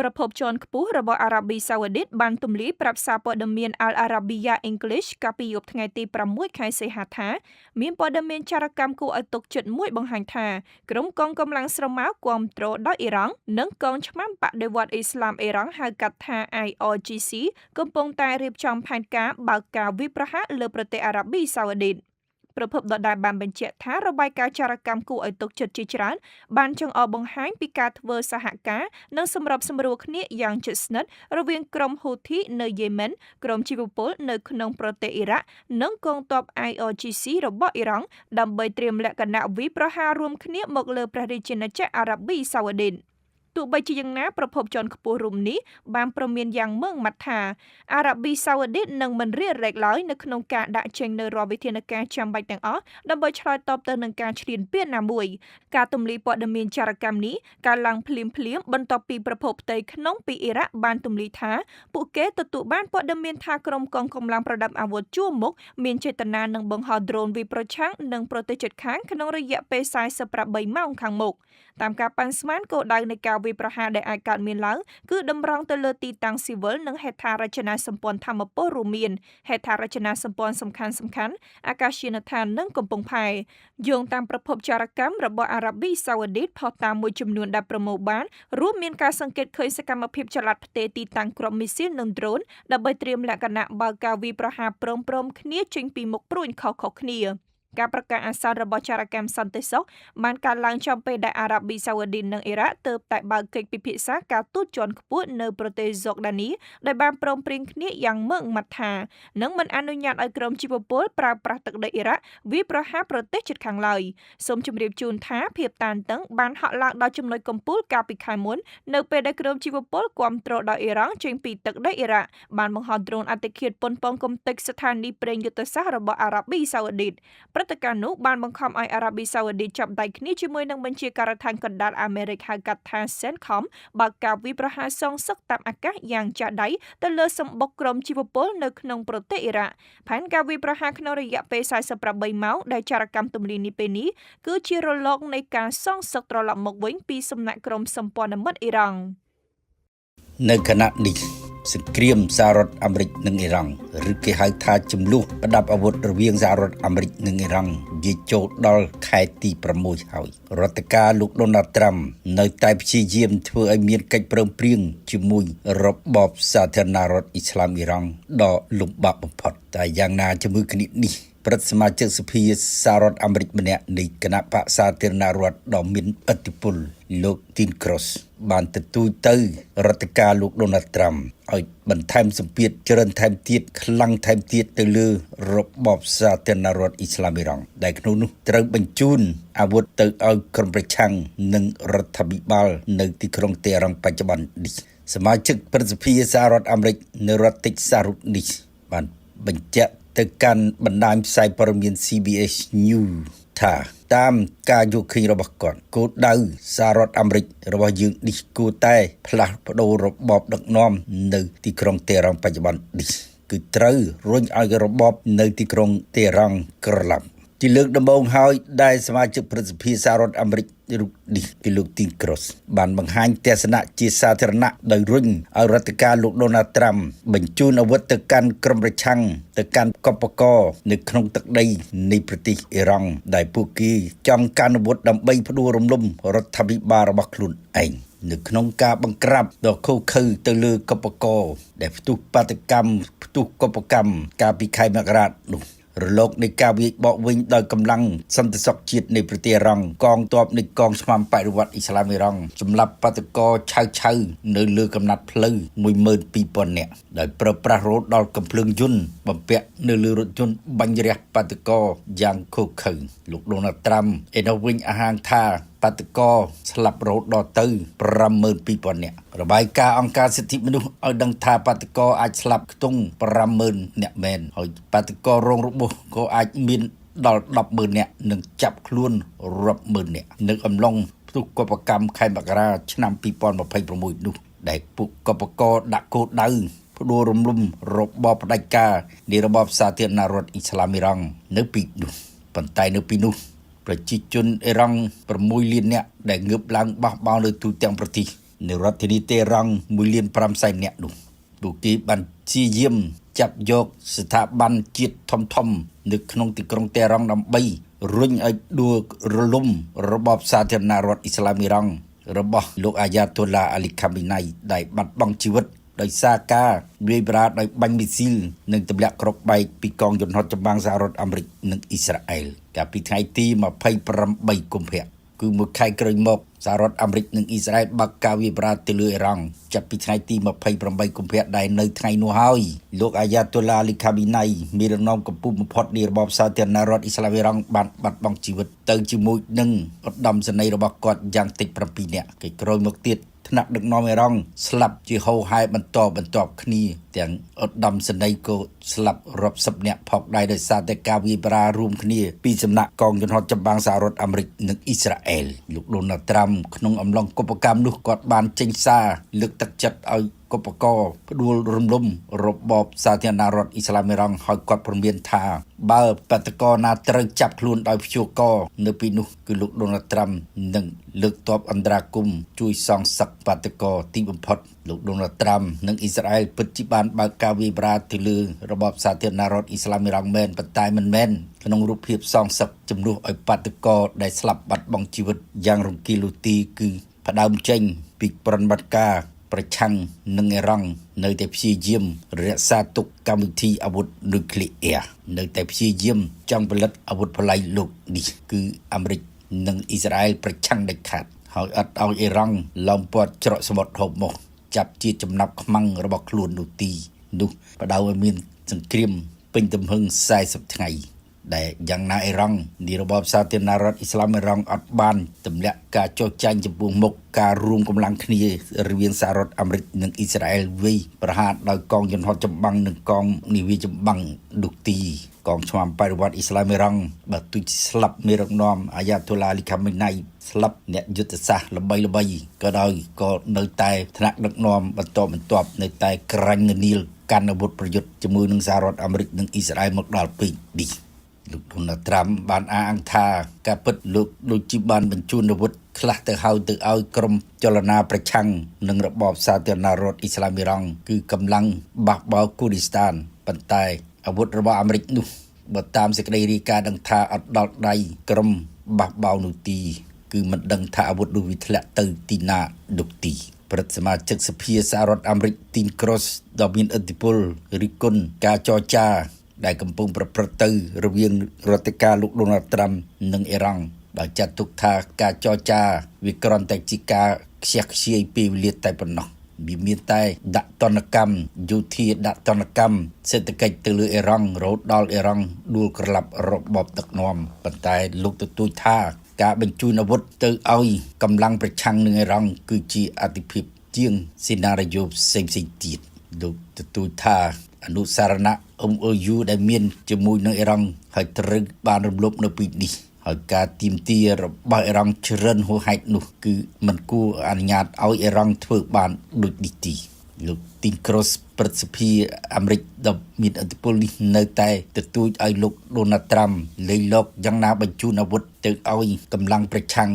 ប្រភពជាន់ខ្ពស់របស់អារ៉ាប៊ីសាអូឌីតបានទម្លាយប្រាប់សារព័ត៌មាន Al Arabiya English កាលពីយប់ថ្ងៃទី6ខែសីហាថាមានព័ត៌មានចារកម្មគួរឲ្យទុកចិត្តមួយបង្ហាញថាក្រុមកងកម្លាំងស្រមោលគាំទ្រដោយអ៊ីរ៉ង់និងកងឆ្មាំបដិវត្តន៍អ៊ីស្លាមអ៊ីរ៉ង់ហៅកាត់ថា IRGC កំពុងតែរៀបចំផែនការបើកការវាយប្រហារលើប្រទេសអារ៉ាប៊ីសាអូឌីត។ ប្រភពដដែលបានបញ្ជាក់ថារបាយការណ៍ចារកម្មគួរឲ្យទុកចិត្តជាច្រើនបានចង្អុលបង្ហាញពីការធ្វើសហការនិងសម្របសម្រួលគ្នាយ៉ាងជិតស្និទ្ធរវាងក្រុមហ៊ូធីនៅយេមែនក្រុមជីវពលនៅក្នុងប្រទេសអ៊ីរ៉ាក់និងកងទ័ព IRGC របស់អ៊ីរ៉ង់ដើម្បីត្រៀមលក្ខណៈវាយប្រហាររួមគ្នាមកលើព្រះរាជាណាចក្រអារ៉ាប៊ីសាអូឌីត។ ទោះបីជាយ៉ាងណាប្រភពជាន់ខ្ពស់រូបនេះបានព្រមានយ៉ាងម៉ឺងម៉ាត់ថាអារ៉ាប៊ីសាអូឌីតនឹងមិនរារែកឡើយនៅក្នុងការដាក់ចេញនូវរាល់វិធានការចាំបាច់ទាំងអស់ដើម្បីឆ្លើយតបទៅនឹងការឈ្លានពានណាមួយ។ការទម្លាយព័ត៌មានចារកម្មនេះកើតឡើងភ្លាមៗបន្ទាប់ពីប្រភពផ្ទៃក្នុងពីអ៊ីរ៉ាក់បានទម្លាយថាពួកគេទទួលបានព័ត៌មានថាក្រុមកងកម្លាំងប្រដាប់អាវុធជួរមុខមានចេតនានឹងបង្ហោះដ្រូនវាយប្រឆាំងនឹងប្រទេសជិតខាងក្នុងរយៈពេល48ម៉ោងខាងមុខ។ តាមការប៉ាន់ស្មានគោលដៅនៃការវាយប្រហារដែលអាចកើតមានឡើងគឺតម្រង់ទៅលើទីតាំងស៊ីវិលនិងហេដ្ឋារចនាសម្ព័ន្ធថាមពលរួមមានហេដ្ឋារចនាសម្ព័ន្ធសំខាន់ៗអាកាសយានដ្ឋាននិងកំពង់ផែ។យោងតាមប្រភពចារកម្មរបស់អារ៉ាប៊ីសាអូឌីតភស្តុតាងមួយចំនួនដែលប្រមូលបានរួមមានការសង្កេតឃើញសកម្មភាពចល័តផ្ទេរទីតាំងគ្រាប់មីស៊ីលនិងដ្រូនដើម្បីត្រៀមលក្ខណៈបើកការវាយប្រហារព្រមៗគ្នាចេញពីមុខព្រួញខុសៗគ្នា។ ការប្រកាសអាសន្នរបស់ចារកម្មសន្តិសុខបានកើតឡើងចំពេលដែលអារ៉ាប៊ីសាអូឌីតនិងអ៊ីរ៉ាក់ទើបតែបើកកិច្ចពិភាក្សាការទូតជាន់ខ្ពស់នៅប្រទេសយ៉ូដានីដោយបានព្រមព្រៀងគ្នាយ៉ាងម៉ឺងម៉ាត់ថានឹងមិនអនុញ្ញាតឲ្យក្រុមជីវពលប្រើប្រាស់ទឹកដីអ៊ីរ៉ាក់វាយប្រហារប្រទេសជិតខាងឡើយ។សូមជម្រាបជូនថាភាពតានតឹងបានហក់ឡើងដល់ចំណុចកំពូលកាលពីខែមុននៅពេលដែលក្រុមជីវពលគាំទ្រដោយអ៊ីរ៉ង់ចេញពីទឹកដីអ៊ីរ៉ាក់បានបង្ហោះដ្រូនអត្តឃាតប៉ុនប៉ងកម្ទេចស្ថានីយ៍ប្រេងយុទ្ធសាស្ត្ររបស់អារ៉ាប៊ីសាអូឌីត។ ព្រឹត្តិការណ៍នោះបានបង្ខំឲ្យអារ៉ាប៊ីសាអូឌីតចាប់ដៃគ្នាជាមួយនឹងបញ្ជាការដ្ឋានកណ្ដាលអាមេរិកហៅកាត់ថា CENTCOM បើកការវាយប្រហារសងសឹកតាមអាកាសយ៉ាងចាស់ដៃទៅលើសម្បុកក្រុមជីវពលនៅក្នុងប្រទេសអ៊ីរ៉ាក់។ផែនការវាយប្រហារក្នុងរយៈពេល48ម៉ោងដែលចារកម្មទម្លាយនេះពេលនេះគឺជារលកនៃការសងសឹកត្រឡប់មកវិញពីសំណាក់ក្រុមសម្ព័ន្ធមិត្តអ៊ីរ៉ង់។ នៅខណៈនេះសង្គ្រាមសហរដ្ឋអាមេរិកនិងអ៊ីរ៉ង់ឬគេហៅថាជម្លោះប្រដាប់អាវុធរវាងសហរដ្ឋអាមេរិកនិងអ៊ីរ៉ង់និយាយចូលដល់ខែទី6ហើយរដ្ឋការលោកដូណាល់ត្រាំនៅតែព្យាយាមធ្វើឲ្យមានកិច្ចព្រមព្រៀងជាមួយរបបសាធារណរដ្ឋអ៊ីស្លាមអ៊ីរ៉ង់ដ៏លំបាកបំផុតតែយ៉ាងណាជាមួយគ្នានេះព្រឹទ្ធសមាជិកសភាសហរដ្ឋអាមេរិកម្នាក់នៃគណបក្សសាធារណរដ្ឋដ៏មានឥទ្ធិពលលោកទីនក្រូសបានទទូចទៅរដ្ឋការលោកដូណាល់ត្រាំឲ្យបន្ថែមសម្ពាធច្រើនថែមទៀតខ្លាំងថែមទៀតទៅលើរបបសាធារណរដ្ឋអ៊ីស្លាមអ៊ីរ៉ង់ដែលក្នុងនោះត្រូវបញ្ជូនអាវុធទៅឲ្យក្រុមប្រឆាំងនិងរដ្ឋាភិបាលនៅទីក្រុងតេហរ៉ង់បច្ចុប្បន្ននេះសមាជិកព្រឹទ្ធសភាសហរដ្ឋអាមេរិកនៅរដ្ឋតិចសាសរូបនេះបានបញ្ជាក់ទៅកាន់បណ្ដាញផ្សាយព័ត៌មាន CBS News ថាតាមការយល់ឃើញរបស់គាត់គោលដៅសហរដ្ឋអាមេរិករបស់យើងនេះគួរតែផ្លាស់ប្ដូររបបដឹកនាំនៅទីក្រុងតេហរ៉ង់បច្ចុប្បន្ននេះគឺត្រូវរុញឲ្យរបបនៅទីក្រុងតេហរ៉ង់ក្រឡាប់ជាលើកដំបូងហើយដែលសមាជិកព្រឹទ្ធសភាសហរដ្ឋអាមេរិករូបនេះគឺលោកទីនក្រូសបានបង្ហាញទស្សនៈជាសាធារណៈដោយរុញឲ្យរដ្ឋការលោកដូណាល់ត្រាំបញ្ជូនអាវុធទៅកាន់ក្រុមប្រឆាំងទៅកាន់កបកនៅក្នុងទឹកដីនៃប្រទេសអ៊ីរ៉ង់ដែលពួកគេចង់កាន់អាវុធដើម្បីផ្ដួលរំលំរដ្ឋាភិបាលរបស់ខ្លួនឯងនៅក្នុងការបង្ក្រាបដ៏ឃោឃៅទៅលើកបកដែលផ្ទុះបាតកម្មផ្ទុះកបកម្មកាលពីខែមករានោះរលកនៃការវាយបកវិញដោយកម្លាំងសន្តិសុខជាតិនៃប្រទេសអ៊ីរ៉ង់កងទ័ពនៃកងឆ្មាំបដិវត្តអ៊ីស្លាមអ៊ីរ៉ង់សម្លាប់បាតុករឆៅឆៅនៅលើកំណាត់ផ្លូវ12000នាក់ដោយប្រើប្រាស់រហូតដល់កំភ្លើងយន្តបំពាក់នៅលើរថយន្តបាញ់រះបាតុករយ៉ាងឃោឃៅលោកដូណាល់ត្រាំឯនោះវិញអះអាងថាបាតុករស្លាប់រហូតដល់ទៅ52000នាក់របាយការណ៍អង្គការសិទ្ធិមនុស្សឲ្យដឹងថាបាតុករអាចស្លាប់ខ្ទង់50000នាក់មែនហើយបាតុកររងរបួសក៏អាចមានដល់100000នាក់និងចាប់ខ្លួនរាប់ម៉ឺននាក់នៅអំឡុងផ្ទុះកបកម្មខែមករាឆ្នាំ2026នោះដែលពួកកបកដាក់គោលដៅផ្ដួលរំលំរបបផ្ដាច់ការនៃរបបសាធារណរដ្ឋអ៊ីស្លាមអ៊ីរ៉ង់នៅពីនោះប៉ុន្តែនៅពីនោះប្រជាជនអ៊ីរ៉ង់6លាននាក់ដែលងើបឡើងបះបោរនៅទូទាំងប្រទេស នៅរដ្ឋធានីតេរ៉ង់1លាន5សែននាក់នោះពួកគេបានព្យាយាមចាប់យកស្ថាប័នជាតិធំធំនៅក្នុងទីក្រុងតេរ៉ង់ដើម្បីរុញឲ្យដួលរលំរបបសាធារណរដ្ឋអ៊ីស្លាមអ៊ីរ៉ង់របស់លោកអាយ៉ាតូឡាអាលីខាមីណៃដែលបាត់បង់ជីវិតដោយសារការវាយប្រហារដោយបាញ់មីស៊ីលនិងទម្លាក់គ្រាប់បែកពីកងយន្តហោះចម្បាំងសហរដ្ឋអាមេរិកនិងអ៊ីស្រាអែលកាលពីថ្ងៃទី28កុម្ភៈគឺមួយខែក្រោយមកសហរដ្ឋអាមេរិកនិងអ៊ីស្រាអែលបើកការវាយប្រហារទៅលើអ៊ីរ៉ង់ចាប់ពីថ្ងៃទី28កុម្ភៈដែលនៅថ្ងៃនោះហើយលោកអាយ៉ាតូឡាលីខាមីណៃមេដឹកនាំកំពូលបំផុតនៃរបបសាធារណរដ្ឋអ៊ីស្លាមអ៊ីរ៉ង់បានបាត់បង់ជីវិតទៅជាមួយនឹងឧត្តមសេនីយ៍របស់គាត់យ៉ាងតិច7នាក់គេក្រោយមកទៀតថ្នាក់ដឹកនាំអ៊ីរ៉ង់ស្លាប់ជាហូរហែបន្តបន្ទាប់គ្នាទាំងឧត្តមសេនីយ៍ក៏ស្លាប់រាប់សិបនាក់ផងដែរដោយសារតែការវាយប្រហាររួមគ្នាពីសំណាក់កងយន្តហោះចម្បាំងសហរដ្ឋអាមេរិកនិងអ៊ីស្រាអែលលោកដូណាល់ត្រាំក្នុងអំឡុងកុបកម្មនោះគាត់បានចេញសារលើកទឹកចិត្តឲ្យកុបករផ្ដួលរំលំរបបសាធារណរដ្ឋអ៊ីស្លាមអ៊ីរ៉ង់ហើយគាត់ព្រមានថាបើបាតកោណាត្រូវចាប់ខ្លួនដោយព្យួរកនៅពេលនោះគឺលោកដូណាល់ត្រាំនឹងលើកទ័ពអន្តរាគមន៍ជួយសងសឹកបាតកោទីបំផុតលោកដូណាល់ត្រាំនិងអ៊ីស្រាអែលពិតជាបានបើកការវាយប្រហារទៅលើរបបសាធារណរដ្ឋអ៊ីស្លាមអ៊ីរ៉ង់មែនប៉ុន្តែមិនមែនក្នុងរូបភាពសងសឹកជំនួសឲ្យបាតកោដែលស្លាប់បាត់បង់ជីវិតយ៉ាងរង្គាលនោះទីគឺផ្ដើមចេញពីប្រតិបត្តិការប្រឆាំងនឹងអ៊ីរ៉ង់នៅតែព្យាយាមរក្សាទុកកម្មវិធីអាវុធនុយក្លេអ៊ែរនៅតែព្យាយាមចង់ផលិតអាវុធប្រល័យលោកនេះគឺអាមេរិកនិងអ៊ីស្រាអែលប្រឆាំងដាច់ខាតហើយអត់ឲ្យអ៊ីរ៉ង់ឡោមព័ទ្ធច្រកសមុទ្រហូបមកចាប់ជាចំណាប់ខ្មាំងរបស់ខ្លួននោះទីនោះបដៅឲ្យមានសង្គ្រាមពេញទំហឹង40ថ្ងៃដែលយ៉ាងណាអ៊ីរ៉ង់នៃរបបសាធារណរដ្ឋអ៊ីស្លាមអ៊ីរ៉ង់អត់បានទម្លាក់ការចុះចាញ់ចំពោះមុខការរួមកម្លាំងគ្នារវាងសហរដ្ឋអាមេរិកនិងអ៊ីស្រាអែលវាយប្រហារដោយកងយន្តហោះចម្បាំងនិងកងនាវាចម្បាំងនោះទីកងឆ្មាំបដិវត្តអ៊ីស្លាមអ៊ីរ៉ង់បើទោះស្លាប់មេដឹកនាំអាយ៉ាតូឡាលីខាមីណៃស្លាប់អ្នកយុទ្ធសាស្ត្រល្បីៗក៏ដោយក៏នៅតែថ្នាក់ដឹកនាំបន្តបន្ទាប់នៅតែក្រាញ់ននាលកាន់អាវុធប្រយុទ្ធជាមួយនឹងសហរដ្ឋអាមេរិកនិងអ៊ីស្រាអែលមកដល់ពេលនេះលោកដូណាល់ត្រាំបានអះអាងថាការពិតលោកដូចជាបានបញ្ជូនអាវុធខ្លះទៅហើយទៅឲ្យក្រុមចលនាប្រឆាំងនឹងរបបសាធារណរដ្ឋអ៊ីស្លាមអ៊ីរ៉ង់គឺកម្លាំងបះបោរគូឌីស្តានប៉ុន្តែអាវុធរបស់អាមេរិកនោះបើតាមសេចក្តីរាយការណ៍ដឹងថាអត់ដល់ដៃក្រុមបះបោរនោះទីគឺមិនដឹងថាអាវុធនោះវាធ្លាក់ទៅទីណានោះទីព្រឹទ្ធសមាជិកសភាសហរដ្ឋអាមេរិកទីនគ្រុសដ៏មានឥទ្ធិពលរិះគន់ការចរចាដែលកំពុងប្រព្រឹត្តទៅរវាងរដ្ឋការលោកដូណាល់ត្រាំនិងអ៊ីរ៉ង់ដោយចាត់ទុកថាការចរចាវាគ្រាន់តែជាការខ្ជះខ្ជាយពេលវេលាតែប៉ុណ្ណោះវាមានតែដាក់ទណ្ឌកម្មយោធាដាក់ទណ្ឌកម្មសេដ្ឋកិច្ចទៅលើអ៊ីរ៉ង់រហូតដល់អ៊ីរ៉ង់ដួលក្រឡាប់របបដឹកនាំប៉ុន្តែលោកទទូចថាការបញ្ជូនអាវុធទៅឲ្យកម្លាំងប្រឆាំងនឹងអ៊ីរ៉ង់គឺជាអតិភិបជាងសេណារីយ៉ូផ្សេងៗទៀតលោកទទូចថាអនុសារណៈ MOU ដែលមានជាមួយនឹងអ៊ីរ៉ង់ហើយត្រូវបានរំលោភនៅពេលនេះហើយការទាមទាររបស់អ៊ីរ៉ង់ច្រើនហួសហេតុនោះគឺមិនគួរអនុញ្ញាតឲ្យអ៊ីរ៉ង់ធ្វើបានដូចនេះទេលោកទីនគ្រុសព្រឹទ្ធសភាអាមេរិកដ៏មានឥទ្ធិពលនេះនៅតែទទូចឲ្យលោកដូណាល់ត្រាំលេងលោកយ៉ាងណាបញ្ជូនអាវុធទៅឲ្យកម្លាំងប្រឆាំង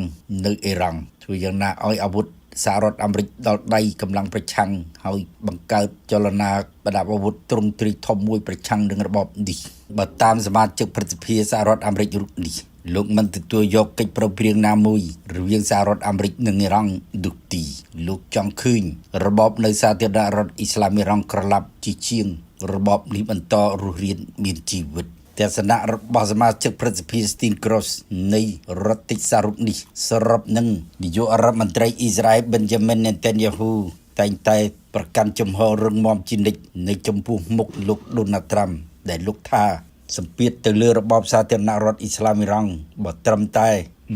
នៅអ៊ីរ៉ង់ធ្វើយ៉ាងណាឲ្យអាវុធសហរដ្ឋអាមេរិកដល់ដៃកម្លាំងប្រឆាំងហើយបង្កើតចលនាប្រដាប់អាវុធទ្រង់ទ្រាយធំមួយប្រឆាំងនឹងរបបនេះបើតាមសមាជិកព្រឹទ្ធសភាសហរដ្ឋអាមេរិករូបនេះលោកមិនទទួលយកកិច្ចព្រមព្រៀងណាមួយរវាងសហរដ្ឋអាមេរិកនិងអ៊ីរ៉ង់នោះទីលោកចង់ឃើញរបបនៅសាធារណរដ្ឋអ៊ីស្លាមអ៊ីរ៉ង់ក្រឡាប់ជាជាងរបបនេះបន្តរស់រានមានជីវិតទស្សនៈរបស់សមាជិកព្រឹទ្ធសភាស្ទីនគ្រុសនៃរដ្ឋតិចសាររូបនេះសរុបនឹងនាយករដ្ឋមន្ត្រីអ៊ីស្រាអែលបេនយ៉ាមីននេតាន់យ៉ាហ៊ូតែងតែប្រកាន់ជំហររឹងមាំជានិច្ចនៅចំពោះមុខលោកដូណាល់ត្រាំដែលលោកថាសម្ពាធទៅលើរបបសាធារណរដ្ឋអ៊ីស្លាមអ៊ីរ៉ង់បើត្រឹមតែ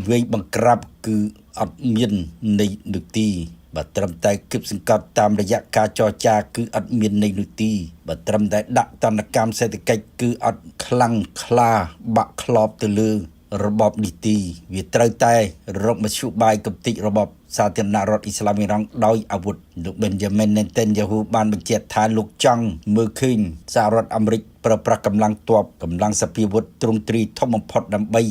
វាយបង្ក្រាបគឺអត់មានន័យនោះទីបើត្រឹមតែគិបសង្កត់តាមរយៈការចរចាគឺអត់មានន័យនោះទីបើត្រឹមតែដាក់ទណ្ឌកម្មសេដ្ឋកិច្ចគឺអត់ខ្លាំងក្លាបាក់ក្របទៅលើរបបនេះទីវាត្រូវតែរកមធ្យោបាយកំទេចរបបសាធារណរដ្ឋអ៊ីស្លាមអ៊ីរ៉ង់ដោយអាវុធលោកបេនយ៉ាមីននេតាន់យ៉ាហ៊ូបានបញ្ជាក់ថាលោកចង់មើលឃើញសហរដ្ឋអាមេរិកប្រើប្រាស់កម្លាំងទ័ពកម្លាំងសព្វាវុធទ្រង់ទ្រាយធំបំផុតដើម្បី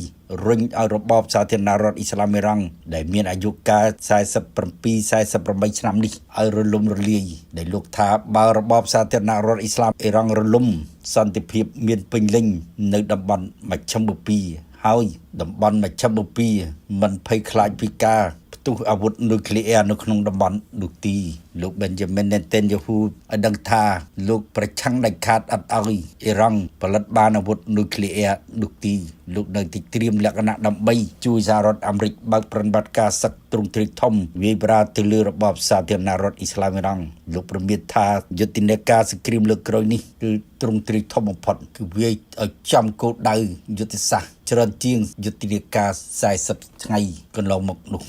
រុញឲ្យរបបសាធារណរដ្ឋអ៊ីស្លាមអ៊ីរ៉ង់ដែលមានអាយុកាល47 48ឆ្នាំនេះឲ្យរលំរលាយដែលលោកថាបើរបបសាធារណរដ្ឋអ៊ីស្លាមអ៊ីរ៉ង់រលំសន្តិភាពមានពេញលេញនៅតំបន់មជ្ឈិមបូព៌ាហើយតំបន់មជ្ឈិមបូព៌ាមិនភ័យខ្លាចពីការផ្ទុះអាវុធនុយក្លេអ៊ែរនៅក្នុងតំបន់នោះទីលោក Benjamin Netanyahu ឲ្យដឹងថាលោកប្រឆាំងដាច់ខាតអត់ឲ្យអ៊ីរ៉ង់ផលិតបានអាវុធនុយក្លេអ៊ែរនោះទីលោកនៅទីត្រៀមលក្ខណៈដើម្បីជួយសហរដ្ឋអាមេរិកបើកប្រតិបត្តិការសឹកទ្រង់ទ្រាយធំវាយប្រហារទៅលើរបបសាធារណរដ្ឋអ៊ីស្លាមអ៊ីរ៉ង់លោកប្រមានថាយុទ្ធនាការសង្គ្រាមលើកក្រោយនេះគឺទ្រង់ទ្រាយធំបំផុតគឺវាយឲ្យចំគោលដៅយុទ្ធសាស្ត្រច្រើនជាងយុទ្ធនាការ40ថ្ងៃកន្លងមកនោះ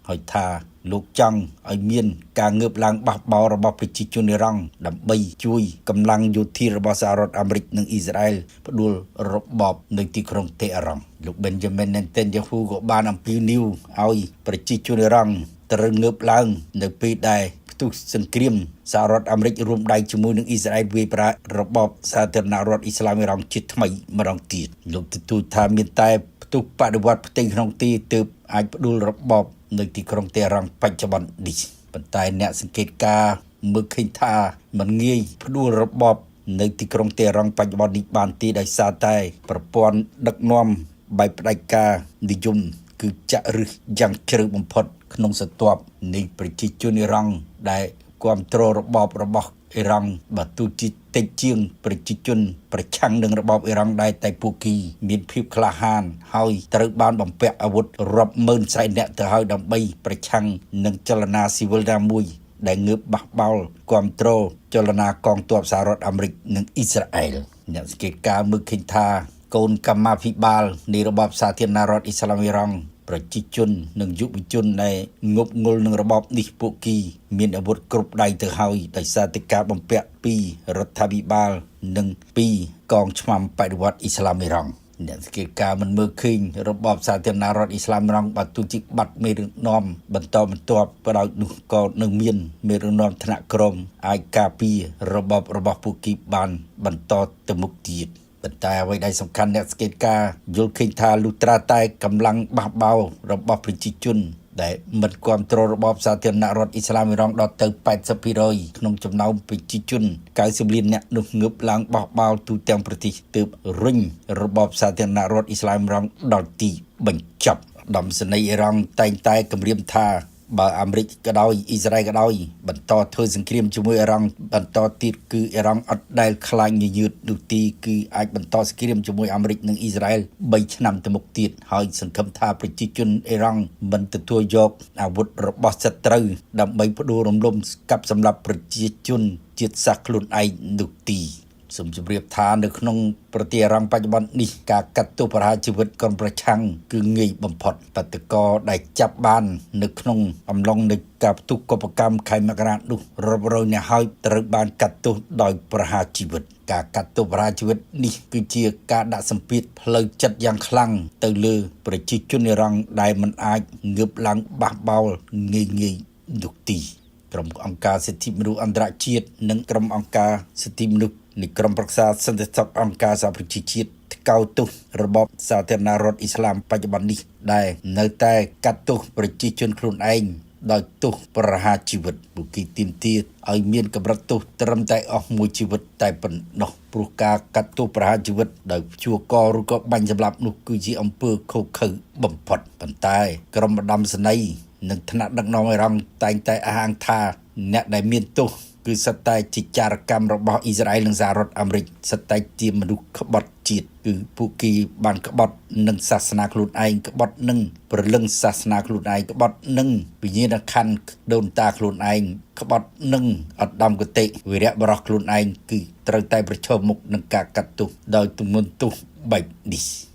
ហើយថាលោកចង់ឲ្យមានការងើបឡើងបះបោររបស់ប្រជាជនអ៊ីរ៉ង់ដើម្បីជួយកម្លាំងយោធារបស់សហរដ្ឋអាមេរិកនិងអ៊ីស្រាអែលផ្ដួលរបបនៅទីក្រុងតេអេរ៉ង់លោក Benjamin Netanyahu ក៏បានអំពាវនាវឲ្យប្រជាជនអ៊ីរ៉ង់ត្រូវងើបឡើងនៅពេលដែលផ្ទុះសង្គ្រាមសហរដ្ឋអាមេរិករួមដៃជាមួយនឹងអ៊ីស្រាអែលវាយប្រហាររបបសាធារណរដ្ឋអ៊ីស្លាមអ៊ីរ៉ង់ជាថ្មីម្ដងទៀតលោកទទូចថាមានតែផ្ទុះបដិវត្តផ្ទៃក្នុងទីទើបអាចផ្ដួលរបបនៅទីក្រុងតេរ៉ង់បច្ចុប្បន្ននេះប៉ុន្តែអ្នកសង្កេតការមើលឃើញថាมันងាយផ្ដួលរបបនៅទីក្រុងតេរ៉ង់បច្ចុប្បន្ននេះបានទេដោយសារតែប្រព័ន្ធដឹកនាំបែបផ្ដាច់ការនិយមគឺចាក់ឫសយ៉ាងជ្រៅបំផុតក្នុងស្រទាប់នៃប្រជាជនអ៊ីរ៉ង់ដែលគ្រប់គ្រងរបបរបស់អ៊ីរ៉ង់បើទោះជាតិចជាងប្រជាជនប្រឆាំងនឹងរបបអ៊ីរ៉ង់ដែរតែពួកគេមានភាពក្លាហានហើយត្រូវបានបំពាក់អាវុធរាប់ម៉ឺនសែននាក់ទៅហើយដើម្បីប្រឆាំងនឹងចលនាស៊ីវិលណាមួយដែលងើបបះបោលគ្រប់គ្រងចលនាកងទ័ពសហរដ្ឋអាមេរិកនិងអ៊ីស្រាអែលអ្នកសង្កេតការមើលឃើញថាកូនកម្មាភិបាលនៃរបបសាធារណរដ្ឋអ៊ីស្លាមអ៊ីរ៉ង់ប្រជាជននិងយុវជនដែលងប់ងល់នឹងរបបនេះពួកគីមានអាវុធគ្រប់ដៃទៅហើយដោយសារតែការបំពាក់ពីរដ្ឋាភិបាលនិងពីកងឆ្មាំបដិវត្តអ៊ីស្លាមអ៊ីរ៉ង់អ្នកសង្កេតការមិនមើលឃើញរបបសាធារណរដ្ឋអ៊ីស្លាមអ៊ីរ៉ង់បើទោះជាបាត់មេដឹកនាំបន្តបន្ទាប់បដោយនោះក៏នៅមានមេដឹកនាំថ្នាក់ក្រមអាចការពាររបបរបស់ពួកគីបានបន្តទៅមុខទៀតប៉ុន្តែអ្វីដែលសំខាន់អ្នកសង្កេតការយល់ឃើញថាលុះត្រាតែកម្លាំងបះបោររបស់ប្រជាជនដែលមិនគ្រប់គ្រងរបបសាធារណរដ្ឋអ៊ីស្លាមអ៊ីរ៉ង់ដល់ទៅ 80% ក្នុងចំណោមប្រជាជន90លាននាក់នោះងើបឡើងបះបោរទូទាំងប្រទេសទើបរុញរបបសាធារណរដ្ឋអ៊ីស្លាមអ៊ីរ៉ង់ដល់ទីបញ្ចប់ឧត្តមសេនីយ៍អ៊ីរ៉ង់តែងតែគំរាមថាបើអាមេរិកក៏ដោយអ៊ីស្រាអែលក៏ដោយបន្តធ្វើសង្គ្រាមជាមួយអ៊ីរ៉ង់បន្តទៀតគឺអ៊ីរ៉ង់អត់ដែលខ្លាចញញើតនោះទីគឺអាចបន្តសង្គ្រាមជាមួយអាមេរិកនិងអ៊ីស្រាអែល3ឆ្នាំទៅមុខទៀតហើយសង្ឃឹមថាប្រជាជនអ៊ីរ៉ង់មិនទទួលយកអាវុធរបស់សត្រូវដើម្បីផ្ដួលរំលំស្កាប់សម្រាប់ប្រជាជនជាតិសាសន៍ខ្លួនឯងនោះទីសូមជម្រាបថានៅក្នុងប្រទេសអ៊ីរ៉ង់បច្ចុប្បន្ននេះការកាត់ទោសប្រហារជីវិតក្រុមប្រឆាំងគឺងាយបំផុតបាតុករដែលចាប់បាននៅក្នុងអំឡុងនៃការផ្ទុះកុបកម្មខែមករានោះរាប់រយនាក់ហើយត្រូវបានកាត់ទោសដោយប្រហារជីវិតការកាត់ទោសប្រហារជីវិតនេះគឺជាការដាក់សម្ពាធផ្លូវចិត្តយ៉ាងខ្លាំងទៅលើប្រជាជនអ៊ីរ៉ង់ដែលមិនអាចងើបឡើងបះបោរងាយៗនោះទីក្រុមអង្គការសិទ្ធិមនុស្សអន្តរជាតិនិងក្រុមអង្គការសិទ្ធិមនុស្សនៃក្រុមប្រឹក្សាសន្តិសុខអង្គការសហប្រជាជាតិថ្កោលទោសរបបសាធារណរដ្ឋអ៊ីស្លាមបច្ចុប្បន្ននេះដែលនៅតែកាត់ទោសប្រជាជនខ្លួនឯងដោយទោសប្រហារជីវិតពួកគេទាមទារឲ្យមានកម្រិតទោសត្រឹមតែអស់មួយជីវិតតែប៉ុណ្ណោះព្រោះការកាត់ទោសប្រហារជីវិតដោយព្យួរកឬក៏បាញ់សម្លាប់នោះគឺជាអំពើឃោរឃៅបំផុតប៉ុន្តែក្រុមឧត្តមសេនីយ៍និងថ្នាក់ដឹកនាំអ៊ីរ៉ង់តែងតែអះអាងថាអ្នកដែលមានទោសគឺសិតតែជាចារកម្មរបស់អ៊ីស្រាអែលនិងសហរដ្ឋអាមេរិកសិតតែជាមនុស្សក្បត់ជាតិគឺពួកគេបានក្បត់នឹងសាសនាខ្លួនឯងក្បត់នឹងព្រលឹងសាសនាខ្លួនឯងក្បត់នឹងវិញ្ញាណក្ខន្ធដូនតាខ្លួនឯងក្បត់នឹងឧត្តមគតិវីរៈបរោះខ្លួនឯងគឺត្រូវតែប្រឈមមុខនឹងការកាត់ទោសដោយទម្ងន់ទោសបែបនេះ។